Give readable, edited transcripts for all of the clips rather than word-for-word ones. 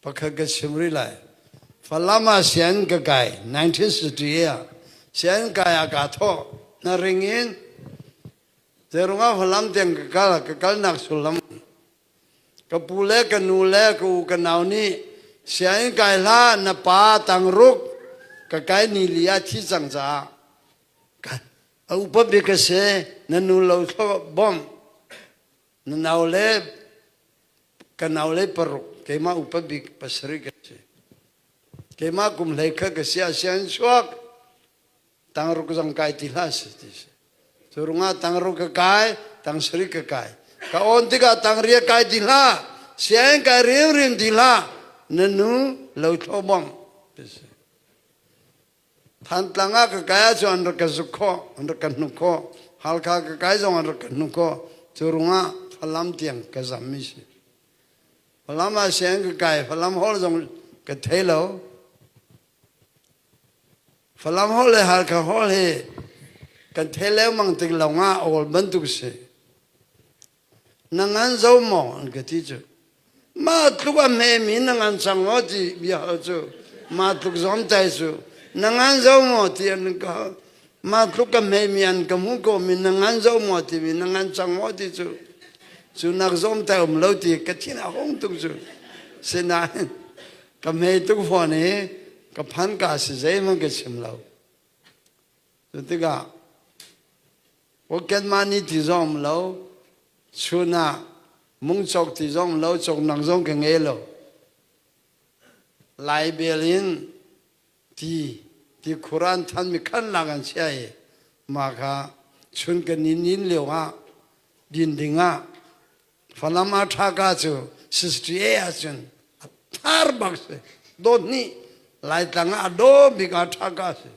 Pakhat ka chim rih lai. Falam ah sianginn ka kai 1968 ah. Sianginn kai ah kaa thawh. Na ring in zeirungah Falam tiang ka kal, ka kalnak sullam ka pu le ka nu le ka u ka nau nih sianginn kai hlah na pa tangruk ka kai ni li ah thi cang caah a upa bik ka si na nu lo bawmh na nau le ka nau le paruk keimah upa bik pasarih ka si keimah kum hlei kha ka si ah sianginn chuak Tangruk zong kai ti hlah si ti si. Cu rungah tangruk ka kai, tangsarih ka kai. Ka on tikah tangria kai ti hlah, sianginn kai rimrim ti hlah, na nu lo thlo bong ti si. Thantlang ah ka kai ahcun an rak ka zuk khawh, an rak ka hnuk khawh. Halkha ka kai zong an rak ka hnuk khawh. Cu rungah Falam tiang ka zam mi si. Falam ah sianginn ka kai, Falam hall zong ka thei lo. Falam holh le Halkha holh hi kan thei lengmang tik lawngah awl bantuk si. Na ngan zo maw an ka ti cu. Mah tluk a hmemi na ngan cang maw ti bia hal cu. Mah tluk zom tai cu. Na ngan zo maw ti an ka hal. Mah tluk a hmemi an ka hmu ko mi na ngan zo maw ti mi na ngan cang maw ti cu. Cu nak zom tai um lo ti ka thin a hung tuk cu. Sinain ka hme tuk fawn i ka phan ka si zeihmanh ka chim lo. Cu tikah pocket money ti zong um lo, chun ah mungcok ti zong um lo, coknak zong ka ngei lo. Lai bel in ti ti khur an than mi khan lak an chia i mah kha chun kan in nin lio ah din ding ah Falam ah ṭhaka cu 68 ahcun a thar bak si. Dawt nih Laitlang ah a daw bik ah ṭhaka si.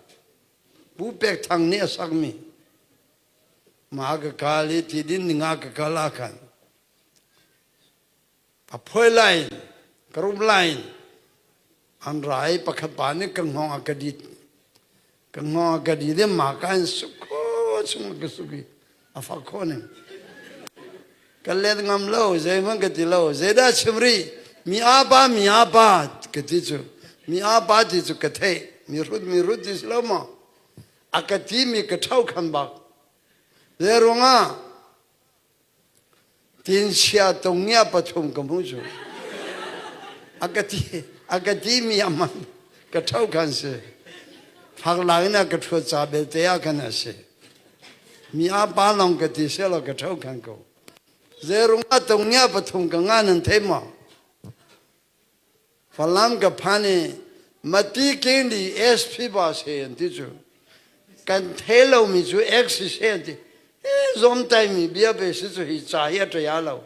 Pu Pek Thang nih a sakmi. Mah ka kal i ti din ning ah ka kal ah khan a phuai lai ka rum lai an ra i pakhat pa nih ka hngawng a ka dit ka hngawng a ka dit i mah ka in suk kho chung ka suk i a fak kho ning ka let ngam lo zeihmanh ka ti lo zeidah chim rih mi apa mi apa ka ti cu mi apa ti cu ka theih mi hrut mi hrut ti si lo maw a ka ti mi ka ṭho khan bak zei ruangah Tinsia tungia pathum ka hmu cu. A ka ti a ka ti mi a man ka ṭho khan si. Fak lang in a ka ṭhuat ca belte ah khan a si. Mi a pa lawng ka ti selaw ka ṭho khan ko. Zeirung ah tungia pathum ka nga nan thei maw? Falam ka phan i Mati Kendi SP ba se an ti cu. Kan thei lomi cu X se an ti. Zom mi bia pe si cu hi ca hi a ṭia lo.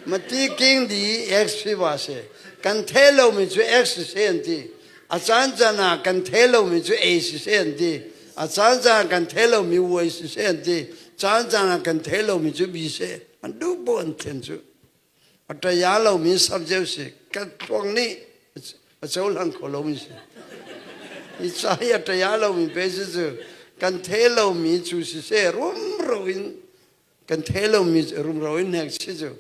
Mati Kingdi XP ba se. Kan thei lomi cu X se an ti. A caan caan ah kan thei lomi cu A si se an ti. A caan caan ah kan thei lomi Y si se an ti. Caan caan ah kan thei lomi cu B se. An duh bo an thlen cu. A ṭaya lomi subject si kan thluak nih a cohlang kho lomi si. Hi ca hi a ṭaya lomi pe si cu kan the lomi cu siseh rumro in kan the lomi rumro in hnek si cu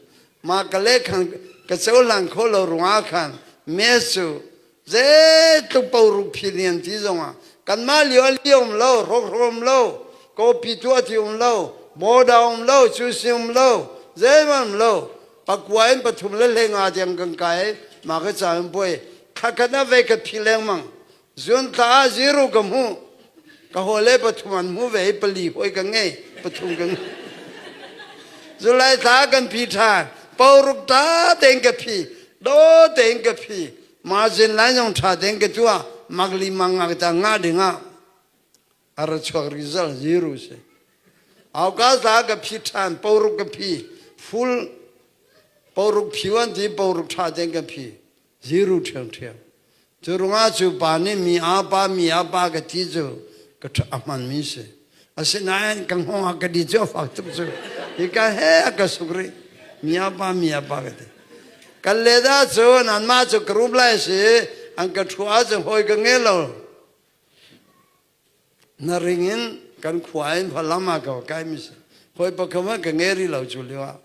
mah ka le khan ka cohlang kho lo ruangah khan me cu zeitluk poruk phi nian ti zongah kanmah lio a li um lo hrawkhraw um lo kawpi tuah ti um lo border um lo cu si um lo zeihmanh um lo pakua in pathum le hleinga tiang kan kai mah ka ca in puai thakhat na ve ka phi lengmang zun thla ah zero ka hmu ka hawile pathum an hmu ve i pali hoi ka ngei pathum ka ngei July thla kan phi ṭhan poruk ta tein ka phi do tein ka phi margin line zong ṭha tein ka tuah makli mangak ta nga ding ah a ra chuak result zero si August thla ka phi ṭhan poruk ka phi full poruk phi wan ti poruk ṭha tein ka phi zero ṭhiam ṭhiam cu ruangah cu pa nih mi a pa mi a pa ka ti cu ka a hmanmi si asinain ka hngawng ah ka di cu a fak tuk cu hika he a ka suk rih mi a pa mi a pa ka ti kan le dah cun anmah cu ka rum lai si an ka ṭhu ahcun hawi ka ngei lo na ring in kan khua in Falam ah ka kai mi si hawi pakhat ka ngei rih lo cu lio ah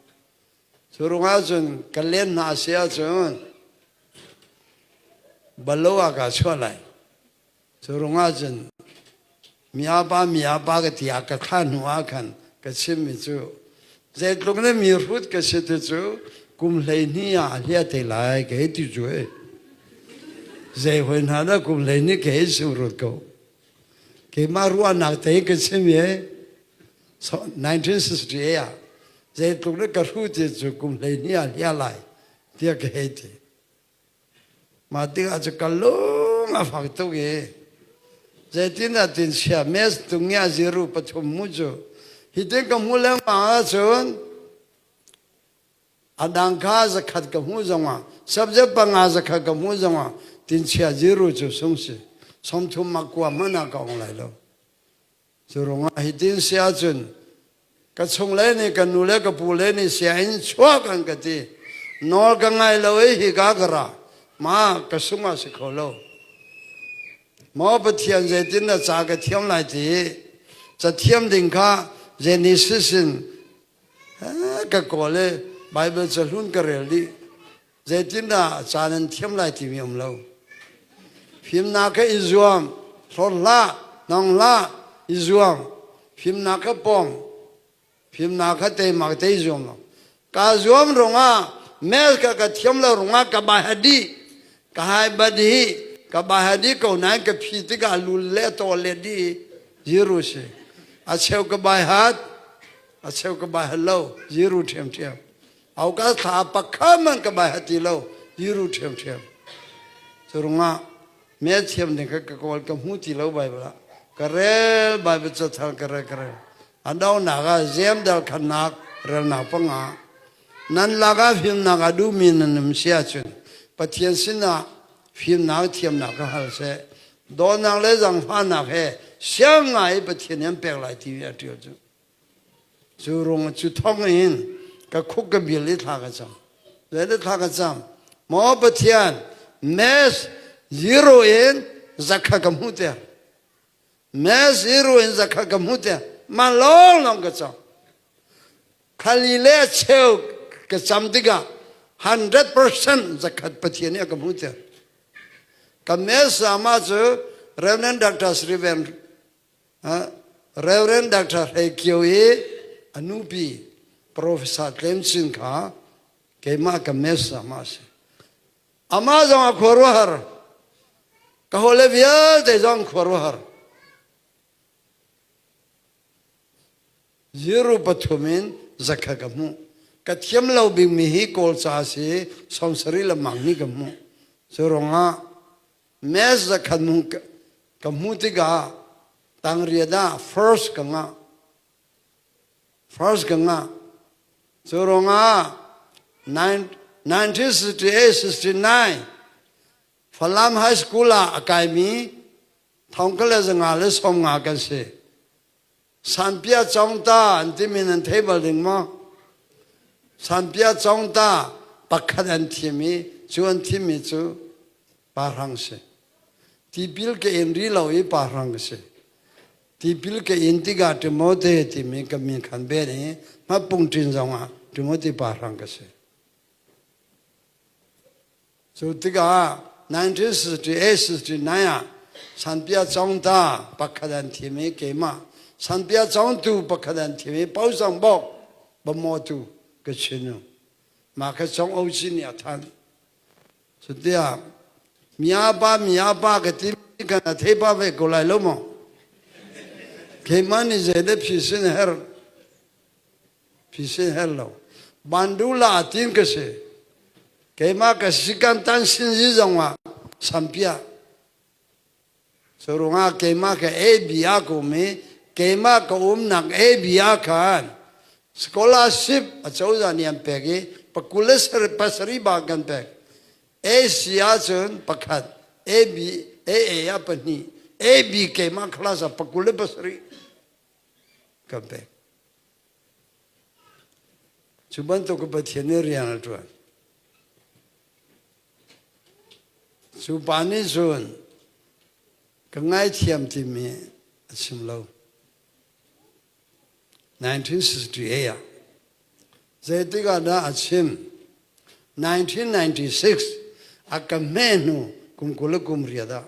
Cu ruangah cun ka len hna si ahcun. Balo ah kaa chuah lai. Cu ruangah cun miapa miapa ka ti ah ka thlah hnu ah khan ka chimmi cu zeitluk na mi hrut ka si ti cu kum 12 ah a hliah te lai ka hei ti cu e. Zei hoi hna dah kum 12 ka hei sim rut ko. Keimah ruahnak te ka chim i 1968 ah zeitluk na ka hru ti cu kum 12 ah hliah lai tiah ka hei ti. Mah tikah cu ka lung a fak tuk i zeitindah tinchia mes tungia ziru pathum mu cu hitin ka hmuh lengmang ahcun a dang kha zakhat ka hmuh zongah subject panga zakhat ka hmuh zongah tinchia ziru cu sung si 30 makua hmanh ah ka ong lai lo. Cu ruangah hitin si ahcun ka chungle nih ka nu le ka pu le nih sianginn chuak an ka ti. Nawl ka ngai lo i hika ka ra. Ma ka sung ah si kho lo. Maw Pathian zeitin na ca ka thiam lai ti ca thiam ding kha Genesis in ka kawl i Bible cahlun ka rel dih. Zeitindah ca nan thiam lai timi um lo. Fimnak kha i zuam, hlawt hlah, nong hlah, i zuam. Fimnak kha pawng, fimnak kha teimak te i zuam lo. Kaa zuam rungah math ka ka thiam lo rungah ka bahadi, ka hai badi, ka bahadi ko nain ka phi tikah lul le tawl le di zero si. A cheu ka bai hat, a cheu ka bai hat lo, zero ṭhiamṭhiam. Auka thla pakha man ka bai hati lo yiru ṭhiamṭhiam. Curungah me thiam ding kha ka kawl ka hmu ti lo Bible ah. Ka rel Bible cathar ka rel ka rel. A donak ah zem dal khannak relnak panga. Nan lakah fimnak a duhmi nan um si ahcun Pathian sinah fimnak thiamnak ka hal seh. Dawtnak le zangfahnak he siang ngai i Pathian nih an pek lai ti a ṭial cu. Cu rung cu thong in ka khuk ka bil i thla ka cam. Zei thla ka cam? Maw Pathian, mes zero in zakha ka hmuh ter. Mes zero in zakha ka hmuh ter. Ma lawng lawng ka cam. Khali le cheu ka cam tikah 100% zakhat Pathian nih a ka hmuh ter. Ka mes sama cu Reverend Dr. Sri Ven Reverend Dr. Hlei Kio i a nupi Professor Tlem Cin kha keimah ka mes amah a si. Amah zong a khuaruahhar. Ka hawile vialte zong khuaruahhar. Zero pathum in zakha ka hmuh. Ka thiam lo bikmi hi Kawl ca si 70 le mang ni ka hmuh. Cu ruangah Maths zakhat ka hmuh tikah tangriat ah first ka ngah. First ka ngah. Cu ruangah 1968-69 Falam High School ah a kaimi thongka le 150 kan si. Sanpia Cawngta an timi nan thei bal ding maw? Sanpia Cawngta pakhat an thim i cu an thimmi cu pa hrang si. Tipil ka in ri lo i pa hrang ka si. Tipil ka in tikah Timote timi ka min khan ben i hmapung ṭin zongah Timote pa hrang ka si. Cu tikah 1968-69 ah Sanpia Cawngta pakhat an thim i keimah Sanpia Cawngtu pakhat an thim i Pausang Bawk bawmawtu ka chinu. Mah kha Cong O Si nih a thanh. Cutiah miapa miapa ka ti kan a thei pa ve ko lai lo maw? Keimah nih zei phi sin her phi sin her lo. Bandula tin ka si. Keimah ka sikan tan sin zi zong ah sampia. Cu keimah ka AB a kum i keimah ka umnak AB ah khan scholarship a cozah nih an pek i pakul le pasarih ba kan pek. AC ahcun pakhat, AB, AA ah pahnih, AB keimah class ah 27 kan pek. Cu bantuk Pathian nih rian a ṭuan. Cu pa nih cun ka ngaithiam timi a chim lo. 1968 ah zeitik ah dah a chim? 1996 a ka hme hnu kum Kum 20 le kum riat ah.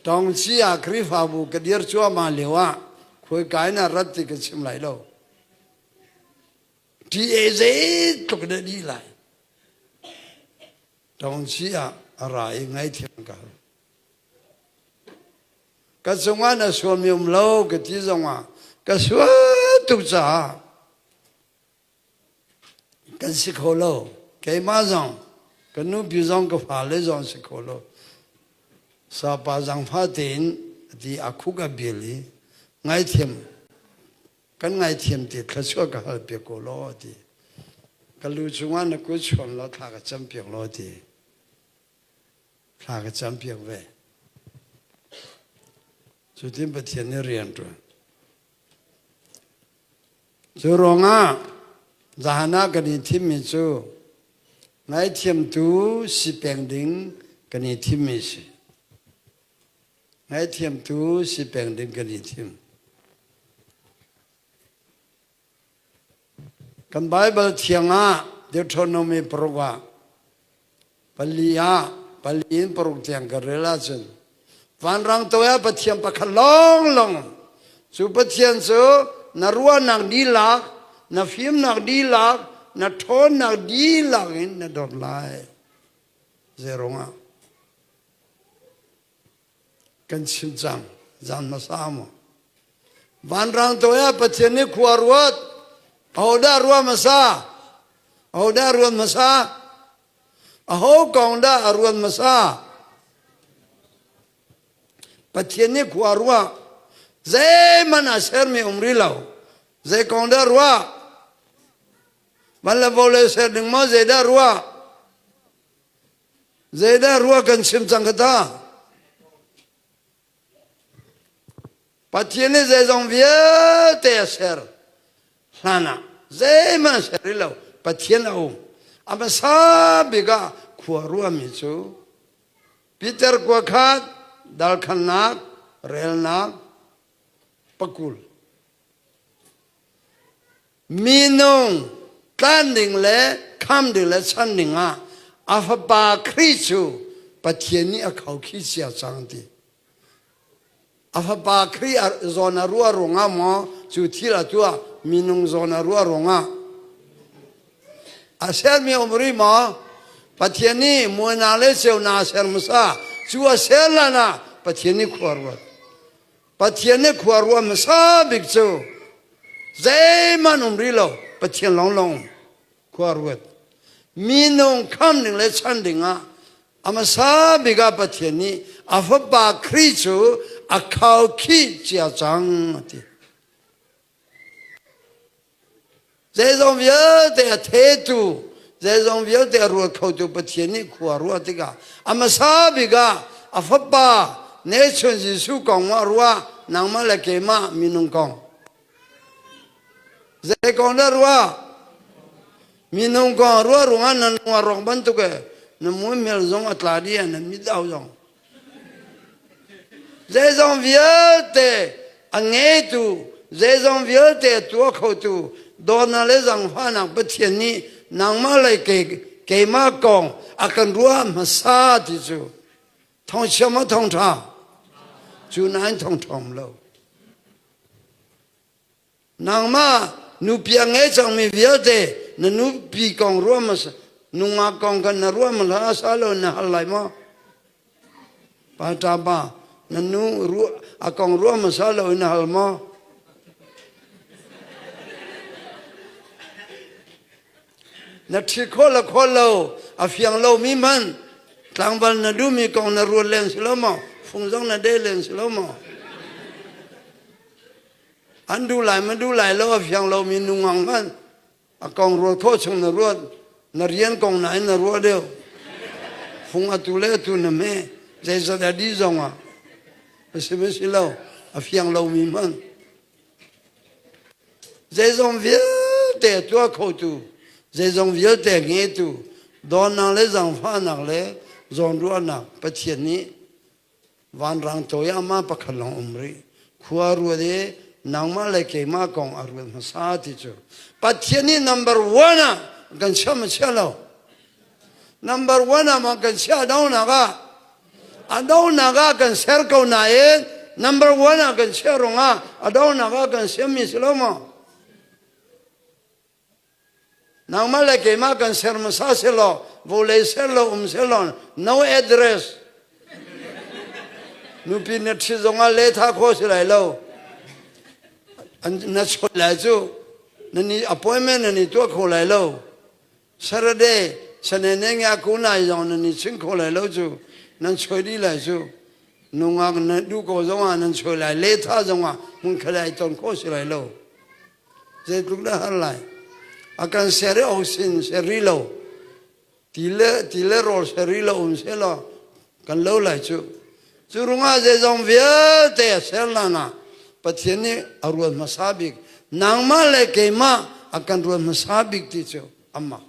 Tawngci ah Khrihfabu ka dir cuahmah lio ah khuaika in a rat ti ka chim lai lo. TA zeitluk dah dih lai. Tawngci ah a ra i ngaithiam ka hal. Ka cungah na sualmi um lo ka ti zongah ka sual tuk caah kan si kho lo. Keimah zong, ka nupi zong, ka fale zong si kho lo. Sapa zangfah tein ti a khuk a bil i ngaithiam kan ngaithiam ti thluachuah ka hal piak ko law ti. Ka lu cungah na kut chuan law thla ka cam piak law ti. Thla ka cam piak ve. Cutin Pathian nih rian ṭuan. Cu ruangah zahan ah kan i thimmi cu ngaithiamtu si peng ding kan i thimmi si. Ngaithiamtu si peng ding kan i thim. Kan Baibal thiang ah Deuteronomy paruk ah pali ah pali in paruk tiang ka rel ahcun vanrang toi ah Pathian pakhat lawnglawng cu Pathian cu na ruahnak dihlak na fimnak dihlak na ṭhawnnak dihlak in na dawt lai zei ruangah Kan chim cang zan hmasa maw? Vanrang toi ah Pathian nih khua ruat. Ahodah ruah hmasa? Ahodah ruat hmasa? Aho kong dah a ruat hmasa? Pathian nih khua ruah. Zeihmanh a sermi um rih lo. Zei kong dah ruah? Van le vawlei ser ding maw zeidah ruah? Zeidah ruah kan chim cang ka ta? Pathian nih zeizong vialte a ser. Hlan ah zeihmanh a ser rih lo. Pathian a um. A hmasa bik ah khua ruahmi cu Peter kua khat dalkhannak relnak pakul. Minung tlan ding le kham ding le chan ding ah a fapa Khrih cu Pathian nih a khaukhih cia cang ti. A fapa Khrih zawn a ruah ruangah maw cu thil a tuah minung zawn a ruah ruangah a sermi um rih maw? Pathian nih muainak le ceunak a ser hmasa cu a ser hlan ah Pathian nih khua ruat. Pathian nih khua ruah hmasa bik cu zeihmanh um rih lo Pathian lawnglawng khua ruat minung kham ding le chan ding ah a hmasa bik ah Pathian nih a fapa Khrih cu a khaukhih cia cang a ti. Zeizong vialte a thetu, zeizong vialte a ruat khotu Pathian nih khua ruah tikah a hmasa bik ah a fapa nechun Jesuh kong ah ruah nangmah le keimah minung kong. Zei kong dah ruah? Minung kong ruah ruangah na lung a rawk bantuk e na muihmel zong a tla dih na mit au zong. Zeizong vialte a ngeitu, zeizong vialte a tuah khotu dawtnak le zaangfahnak Pathian nih nangmah le keimah kong a kan ruah hmasa ti cu thawngchia maw thawngṭha? Cu nain thawngṭha um lo. Nangmah nupi a ngei cangmi vialte na nupi kong ruah hmasa nungak kong khan na ruah hmasa sa lo na hal lai maw? Pa ṭa pa na nu ruah a kong ruah hmasa lo in na hal maw? Na ṭhi khawh le khawh lo a fiang lomi hmanh tlangval na duhmi kong na ruat len si lo maw? Fung zong na de len si lo maw? An duh lai ma duh lai lo a fiang lomi nungang hmanh a kong ruat khawh chung na ruat na rian kong nain na ruah deuh fung atu le atu na me zeizat a dih zong ah a si ma si lo a fiang lomi hmanh zeizong vialte a tuah khotu zeizong vialte a ngeitu dawtnak le zaangfahnak le zawnruahnak Pathian nih Vanrang toi ah pakhat lawng um rih. Khua ruat i nangmah le keimah kong a ruat hmasa ti cu Pathian nih number one ah kan chia ma chia lo. Number one ah ma kan chiah donak ah a donak ah kan ser ko nain number one ah kan chiah ruangah a donak ah kan siammi si lo maw? Nangmah le keimah kan ser hmasa si law vawlei ser lo um si law no address nupi na ṭhi zongah letha khawh si lai lo na chawt lai cu na ni appointment na ni tuah kho lai lo Saturday sanene nga ku nai zong na ni ching kho lai lo cu nan choi dih lai cu nungak na duh ko zongah nan choi lai letha zongah hmun khalai ton khawh si lai lo Zeitluk dah har lai. A kan ser i osin ser rih lo. Ti le ti le rawl ser rih lo um seh law kan lo lai cu. Cu rungah zeizong vialte a ser lan ah Pathian nih a ruat hmasa bik. Nangmah le keimah a kan ruat hmasa bik ti cu amah.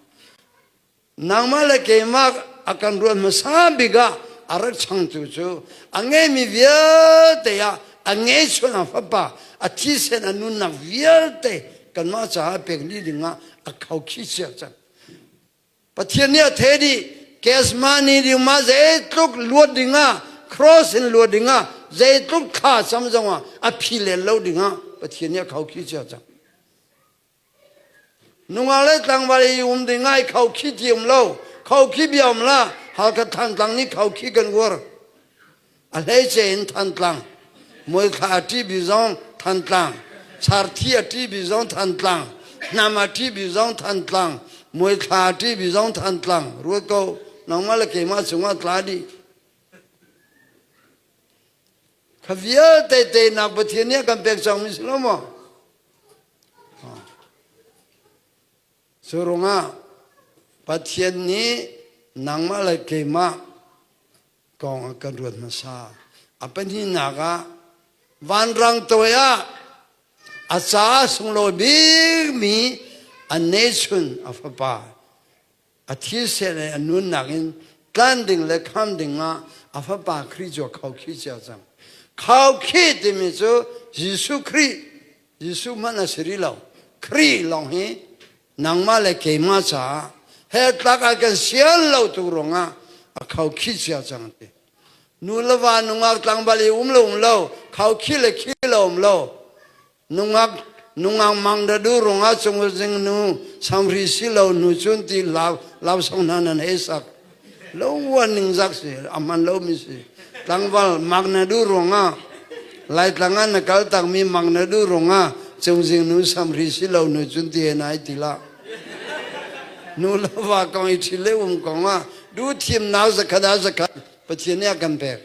Nangmah le keimah a kan ruat hmasa bik ah a rak changtu cu a ngeimi vialte ah a ngeihchun a fapa a thisen a nunnak vialte kanmah caah pek dih dingah a khaukhih cia cang. Pathian nih a theh dih Kesmani ding ma zeitluk luat dingah cross in luat dingah zeitluk thla cam zongah a phi len lo dingah Pathian nih a khaukhih cia cang. Nungak le tlangval i um ding ai khaukhih ti um lo. Khaukhih bia um la Halkha Thantlang nih khaukhih kan uar. A hleice in Thantlang. Mualthla a ṭih bi zong Thantlang. Sarthi a ṭih bi zong Thantlang. Hnam a ṭih bi zong Thantlang. Mualthla a ṭih bi zong Thantlang. Ruat ko. Nangmah le keimah cungah tla dih. Kha vialte teinak Pathian nih a kan pek cangmi si lo maw? Cu ruangah Pathian nih nangmah le keimah kong a kan ruat hmasa. A pahnihnak ah vanrang toi ah a caah sunglawi bikmi a neichun a fapa a thisen le a nunnak in tlan ding le kham ding ah a fapa Khrih cu a khaukhih cia cang. Khaukhih timi cu Jesuh Khrih, Jesuh hmanh a si rih lo. Khrih lawng hi nangmah le keimah caah he tlak ah kan sial lo tu ruangah a khaukhih cia cang ti. Nu le va nungak tlangval i um lo um lo, khaukhih le khih lo um lo. Nungak nungak mang da du rungah cung zing nu samhri si lo nu cun ti lau lau song hna nan hei sak lo wan ning zak si aman lo mi si tlangval mak na du rungah lai tlang ah na kal tak mi mak na du rungah cung zing nu samhri si lo nu cun ti he nai ti la nu le va kong i ṭhi le um kong ah du thim nau zakhat ah zakhat Pathian nih a kan pek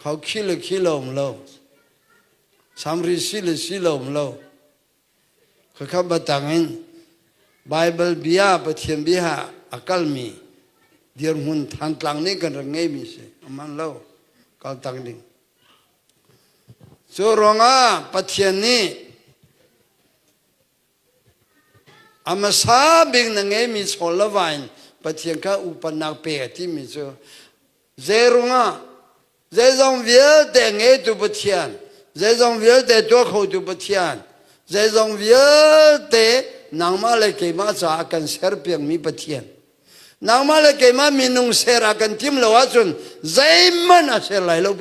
Khau khi le khi lo um lo. Samri si le si lo um lo. Khakha batang in Bible bia Pathian bia a kalmi dirhmun Thantlang nih kan rak ngeimi si. Aman lo. Kal tak ding. Cu ruangah Pathian nih A hmasa bik na ngeimi chawl le va in Pathian kha upatnak pe a timi cu zeirungah zeizong vialte ngeitu Pathian, zeizong vialte tuah khotu Pathian, zeizong vialte nangmah le keimah caah kan serpiakmi Pathian. Nangmah le keimah minung ser a kan tim lo ahcun zeihmanh a ser lai lo.